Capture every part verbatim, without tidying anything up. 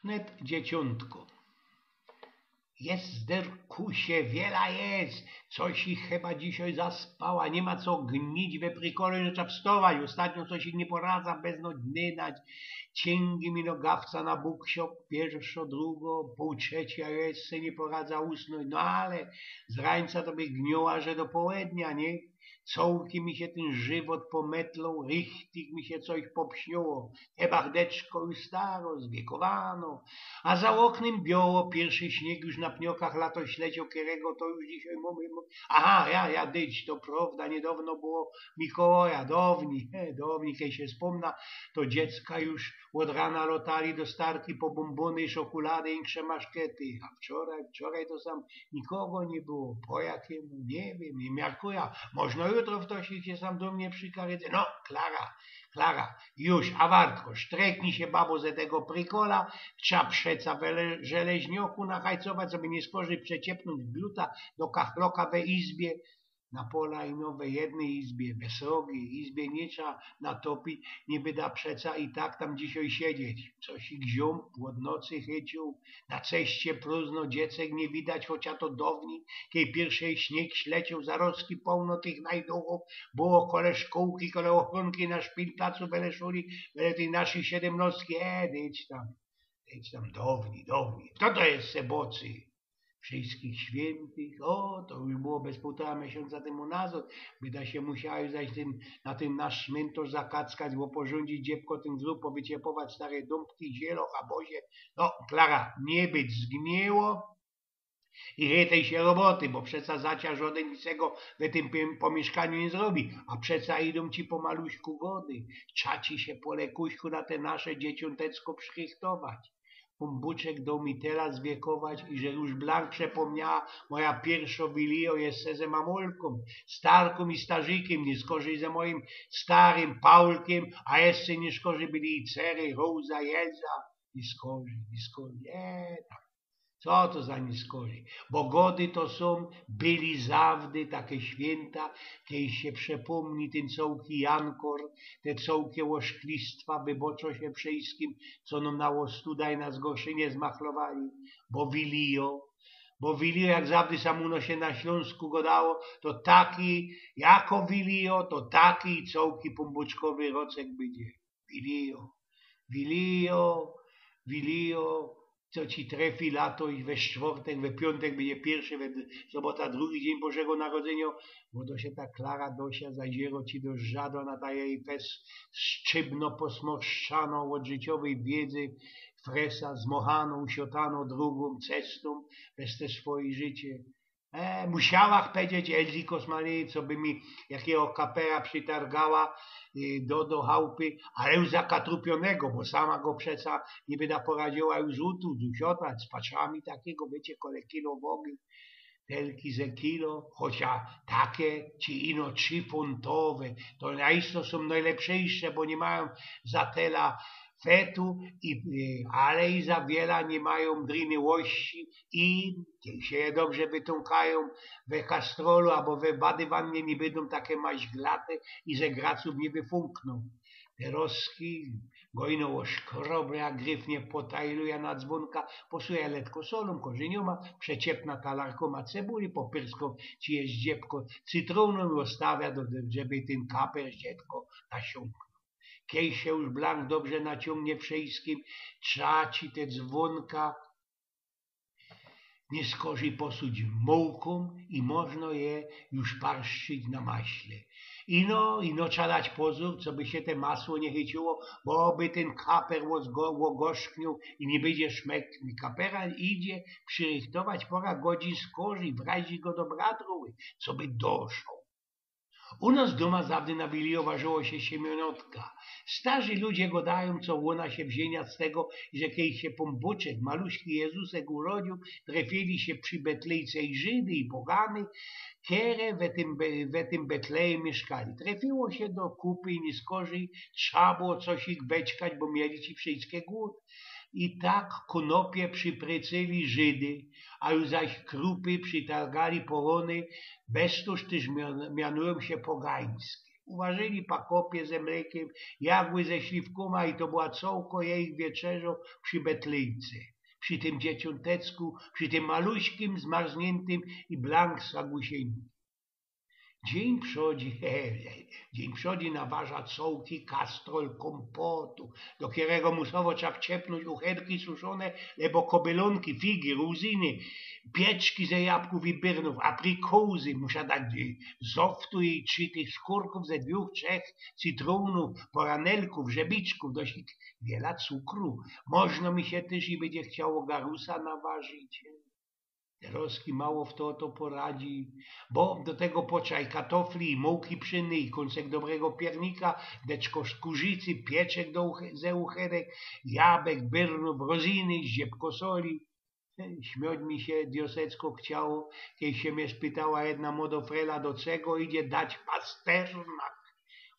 Net dzieciōntko. Jest, zderkusie, wiela jest. Coś ich chyba dzisiej zaspała. Niy ma co gnić we prikole, no trzeba wstować. Ôstatnio coś ich niy poradza, bez no dny nać. Ciyngi mi nogawca na bōk siok, piyrszŏ, drugŏ, pōł trzecio, a jeszcze niy poradza usnōńć. No ale z rańca to by gnioła, że do połednia, niy? Cołki mi sie tyn żywot pomytloł, richtig mi sie coś popśnioło. Te bardeczko już staro, zwiekowano, a za ôknym bioło, piyrszy śniyg już na pniokach lato śleciŏł, kerego to już dzisiej mōmy, mōmy. Aha, ja, ja, dyć, to prŏwda, niydŏwno było Mikołaja, dŏwni, he, dŏwni, kej sie spōmna, to dziecka już ôd rana lotali do starki po bōmbōny, szokulady, insze maszkety, a wczoraj, wczoraj to sam nikogo niy było. Po jakimu? Niy wiym, niy miarkuja. Możno jutro ftoś sie sam do mie przikaryje. No, Klara, Klara, już, a wartko, sztreknij sie, babo, ze tego prikola, trza przeca we le-, żeleźnioku nachajcować, żeby niy skorzij przeciepnōńć gluta do kachloka we izbie. Na pola ino we jednyj izbie, we srogij izbie niy trza natopić, niy byda przeca i tak tam dzisiej siedzieć. Coś ich ziōmb ôd nocy chyciōł, na ceście prōżno, dziecek niy widać, chocia to dŏwni, kej piyrszy śniyg ślecioł, zarostki połno tych najduchōw było kole szkōłki, kole ôchronki na szpilplacu, wele szuli, wele tyj naszyj siedymnŏstki, e, dyć tam, dyć tam, dŏwni, dŏwni. Fto to jest se bocy? Wszyjskich Świyntych, ô, to już było bez pōłtora miesiōnca tymu nazŏd, byda sie musiała już zajś tym, na tym nasz smyntŏrz zakackać, ôporządzić dziebko tyn grōb, powyciepować stare dōmbki, zieloch, a bozie, no, Klara, niy być zgniło i chytej sie roboty, bo przeca za ciã żŏdyn nic tego we tym pym-, pōmiyszkaniu niy zrobi, a przeca idōm ci pomaluśku gody, trza ci sie po lekuśku na te nasze dzieciōntecko przirzychtować. Pōnbōczek doł mi tela zwiekować, iże już blank przepōmniała moja piyrszŏ wilijŏ jeszcze ze mamulkōm, starkōm i starzikym, niy skorzij ze mojim starym Paulkym, a jeszcze niy skorzij byli i Cery, Roza, Jeza, niy skorzij, niy skorzij, e, tak. Co to za niy skorzij? Bo gody to sōm, byli zawdy take świynta, kej sie przepōmni tyn cołki jankor, te cołke ôszklistwa, wybŏczã sie wszyjskim, co nōm na ôstuda i na zgorszynie zmachlowali, bo wilijŏ, bo wilijŏ, jak zawdy sam u nŏs sie na Ślōnsku gŏdało, to taki, jako wilijŏ, to taki cołki pōnbōczkowy rocek bydzie. Wilijŏ, wilijŏ, wilijŏ, co ci trefi lato i we sztwŏrtek, we piōntek bydzie piyrszy, we sobota drugi dziyń Bożego Narodzyniŏ, bo to sie ta Klara Dosia zaziyrŏ ci do żadła na ta jej fes-, szczybno posmorszczano ôd życiowyj wiedzy, fresa, zmochano, usiotano drugōm cestōm bez te swoje życie. E, musiałach powiedzieć Elzy Kosmaryje, co by mi jakigo kapera przytargała, y, do, do chałpy, ale już zakatrupiōnego, bo sama go przeca niy byda poradziyła już utuc, usiotać, z patrzami takigo, wiycie, kole kilo wogi, telki ze kilo, chocia take ci ino trzifōntowe, to nojistno sōm nojlepszejsze, bo niy majōm za tela fetu, i, y, ale i za wiela niy majōm drinyłości i kej sie je dobrze wytōnkajōm we kastrolu abo we badywannie, niy bydōm take maźglate i ze gracōw niy wyfōnknōm. Terŏzki go ino ôszkroblã, jak gryfnie, potajlujã na dzwōnka, posujã letko solōm, korzyniōma, przeciepnã talarkōma cebuli, popyrskōm ci je zdziebko cytrōnōm i ôstawiã, do, żeby tyn kaper, dziecko, nasiōnknōł. Kej sie już blank dobrze naciōngnie wszyjskim, trza ci te dzwōnka niy skorzij posuć mułkōm i możno je już parszczyć na maśle. Ino, ino trza dać pozōr, coby sie te masło niy chyciło, bo by tyn kaper ôzgo-, ôgorzknioł i niy bydzie szmekł. Kapera idzie przirzychtować pora godzin skorzij, wrazi go do bratruły, coby doszoł. U nŏs dōma zawdy na Wilijŏ warzyło sie siemiōnotka. Starzi ludzie gŏdajōm, co ôna sie wziynia z tego, że kej sie Pōnbōczek, maluśki Jezusek urodziōł, trefiyli sie przi Betlejce i Żydy, i pogany, kere we tym Be-, we tym Betlejym miyszkali. Trefiło sie do kupy i niy skorzij trza było coś ich beczkać, bo mieli ci wszyjske głōd. I tak kōnopie prziprycyli Żydy, a już zaś krupy przytargali porōny, bez tōż tyż mian-, mianujōm sie pogańske. Uwarzyli pakopie ze mlekym, jagły ze śliwkōma i to była cołko jejich wieczerzŏ przi Betlejce. Przi tym dzieciōntecku, przi tym maluśkim, zmarzniętym i blank z agusieńki. Dziyń przodzi, dziyń przodzi nawarza cołki kastrol kōmpotu, do kerego musowo trzeba wciepnōńć uchyrki suszōne, lebo kobylōnki, figi, ruzyny, pieczki ze jabkōw i byrnōw, aprikōzy, musia dać, y, zoftu i trzi tych skōrkōw ze dwōch, trzech cytrōnōw, poranelkōw, rzebiczkōw, dość wiela cukru. Możno mi sie tyż i bydzie chciało garusa nawarzić. Terŏzki mało fto to poradzi, bo do tego potrzeba i katofli, i muki pszynnej, i kōnsek dobrego piernika, deczko skōrzicy, pieczek do uch-, ze uchyrek, jabek, byrnōw, rozyny, zdziebko soli. Śmioć mi sie diosecko chciało, kej sie mie spytała jedna młodo frela, do czego idzie dać pasternak,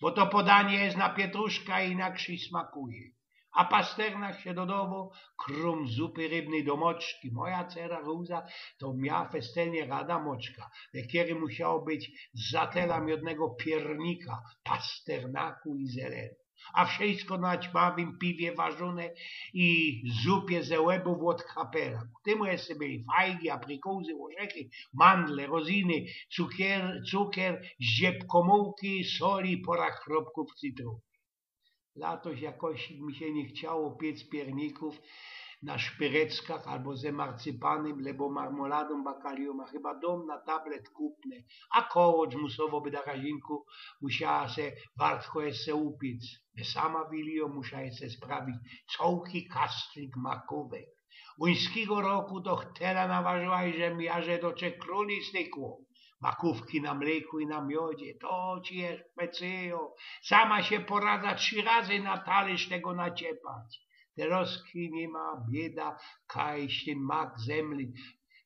bo to podanie je na pietruszka i inakszy smakuje. A pasternak sie dodowo krōm zupy rybnej do moczki. Moja cera Ruza to mia festelnie rada moczka, we kerej musiało być za tela miodnego piernika, pasternaku i zeleni. A wszysko na ćmawym piwie warzōne i zupie ze łebōw ôd kapela. Ku tymu jeszcze byli fajgi, aprikōzy, ôrzechy, mandle, rozyny, cukier, cukier, zdziebko muki, soli, pora kropkōw cytrōny. Latoś jakoś mi sie niy chciało piec piernikōw na szpyreckach abo ze marcypanym, lebo marmoladōm, bakaliōm, a chyba dōm na tablet kupne. A kołŏcz musowo by da razinku musiała se wartko jeszcze upiec. Sama wilijōm musia jeszcze sprawić cołki kaszlik makōwek. Łuńskigo roku to tela nawarzyła, że mi aże do trzech krōli stykło. Makōwki na mleku i na miodzie, to ci je specyjo. Sama sie poradza trzi razy na talyrz tego naciepać. Terŏzki niy ma, bieda, kajś tyn mak zemli.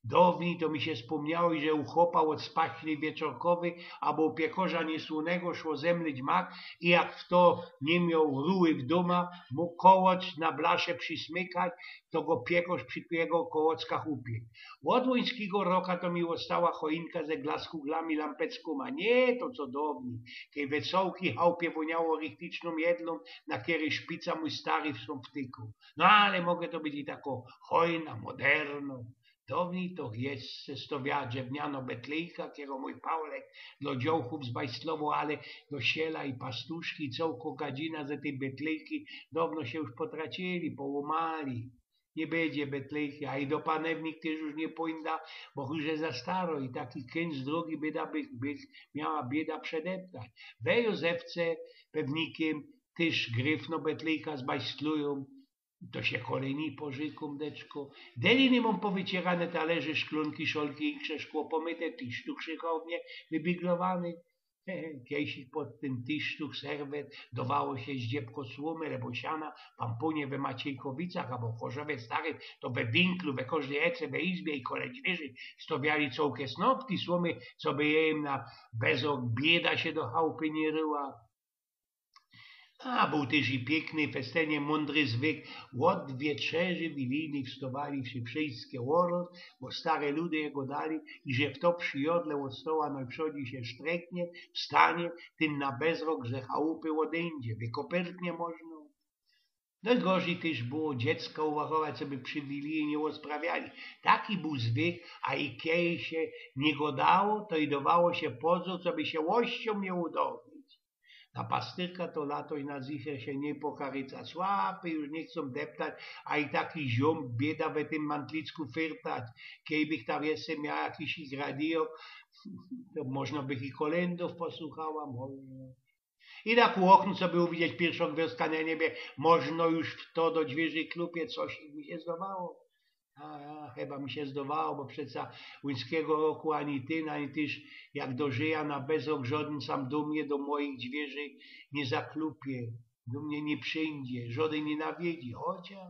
Downij to mi sie spōmniało, że u chopa ôd spaśli wieczorkowyj abo u piekorza niysłunego szło zemlić mak i jak fto niy mioł ruły w dōma, mōg kołŏcz na blasze przismykać, to go piekorz przi jego kołockach upiek. Ôd łuńskigo roka to mi ôstała choinka ze glaskuglami, lampeckōma. Niy to co downij, kej we cołkij chałpie wōniało richticzną jedlą, na kerej szpica mōj stary sōm wtykoł. No ale może to być i tako chojna, moderno. Downij to jeszcze stowiała drzewniano betlejka, kerõ mōj Paulek dlŏ dziołchōw zbajstlowoł, ale do siela i pastuszki, i cołko gadzina ze tyj betlejki downo sie już potracili, połōmali. Niy bydzie betlejki, a i do panewnik tyż już niy pōnda, bo już je za staro i taki kync drogi byda by, by miała bieda przedeptać. We Józefce pewnikym tyż gryfno betlejka zbajstlujōm. To sie kolejnyj porzykōm, deczko. Deliny mōm powycierane talerze, szklōnki, szolki, insze szkło pomyte, tisztuch szychownie wybiglowane. Kejsik pod tyn tisztuch, serwet, dowało sie zdziebko słōmy, lebo siana, pampōnie we Maciejkowicach abo w Chorzowie Starym, to we winklu, we kożdyj ece, we izbie i kole dźwierzi stowiali cołke snopki słōmy, coby je im na bezok bieda sie do chałpy niy ryła. A bōł tyż i piykny, festelnie mōndry zwyk. Ôd wieczerzy wilijnyj wstowali sie wszyjske ôrōz, bo stare ludy je godali, iże fto przi jodle ôd stoła nojprzodzi sie sztreknie, wstanie, tyn na bezrok ze chałupy ôdyńdzie, wykopyrtnie możno. Nojgorzij tyż było dziecka uwachować, coby przi wilijyj niy ôsprawiali. Taki bōł zwyk, a i kej sie niy godało, to i dowało sie pozōr, coby sie łościōm niy udowić. Na pastyrka to latoś na zicher sie niy pokaryca. Słapy już niy chcōm deptać, a i taki ziōm bieda we tym mantlicku fyrtać. Kejbych tam jeszcze miała jakiś ich radio, to możno bych i kolyndōw posuchała, możno. I tak u ôkna, coby uwidzieć piyrszõ gwiōzdka na niebie, możno już fto do dźwierzi klupie, coś mi sie zdowało. A, a, chyba mi sie zdowało, bo przeca łuńskigo roku ani tyn, ani tyż jak dożyja na bezrok, żodyn sam do mie, do moich dźwierzi niy zaklupie, do mie niy przińdzie, żodyn niy nawiedzi, chociaż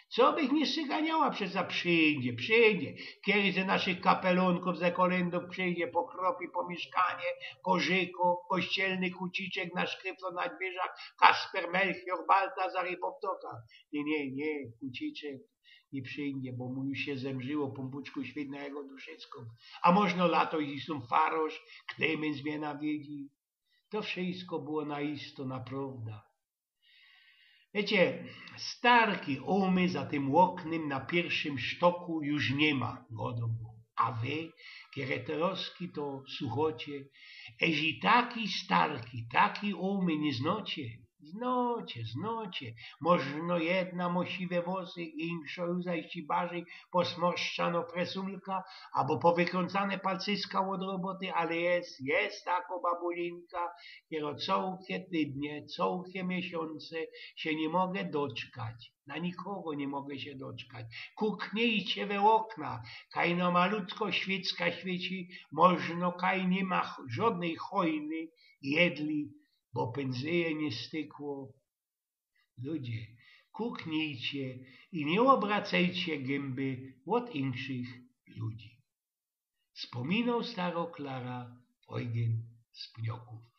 co bych niy syganiała, przeca przińdzie, przińdzie. Kery ze naszych kapelōnkōw, ze kolyndōw przińdzie, pokropi po miyszkanie, korzyko, kościelny kuciczek na szkryflo na dźwierzach, Kasper, Melchior, Baltazar i po wtokach. Niy, niy, niy, kuciczek niy przińdzie, bo mu już sie zemrziło, Pōnbōczku, świeć na jego duszycko. A możno latoś i sōm farosz Klymens mie nawiedzi. To wszysko było na isto, na prŏwda. Wiycie, starki ômy za tym ôknym na piyrszym sztoku już niy ma, godōm. A wy, kere terŏzki to suchocie, eż i taki starki, taki ômy niy znocie? Znocie, znocie. Możno jedna mo siwe włosy, inkszo już zaś ci bardzij posmorszczano fresulka, abo powykrōncane palcyska ôd roboty, ale je, je tako babulinka, kero cołke tydnie, cołke miesiōnce sie niy moga doczkać. Na nikogo niy moga sie doczkać. Kuknijcie we ôkna, kaj no malutko świycka świyci, możno kaj niy ma ch-, żodnyj chojny jedli, bo pynzyje niy stykło. Ludzie, kuknijcie i niy ôbracejcie gymby ôd inkszych ludzi. Spōminoł staro Klara Eugyn z Pniokōw.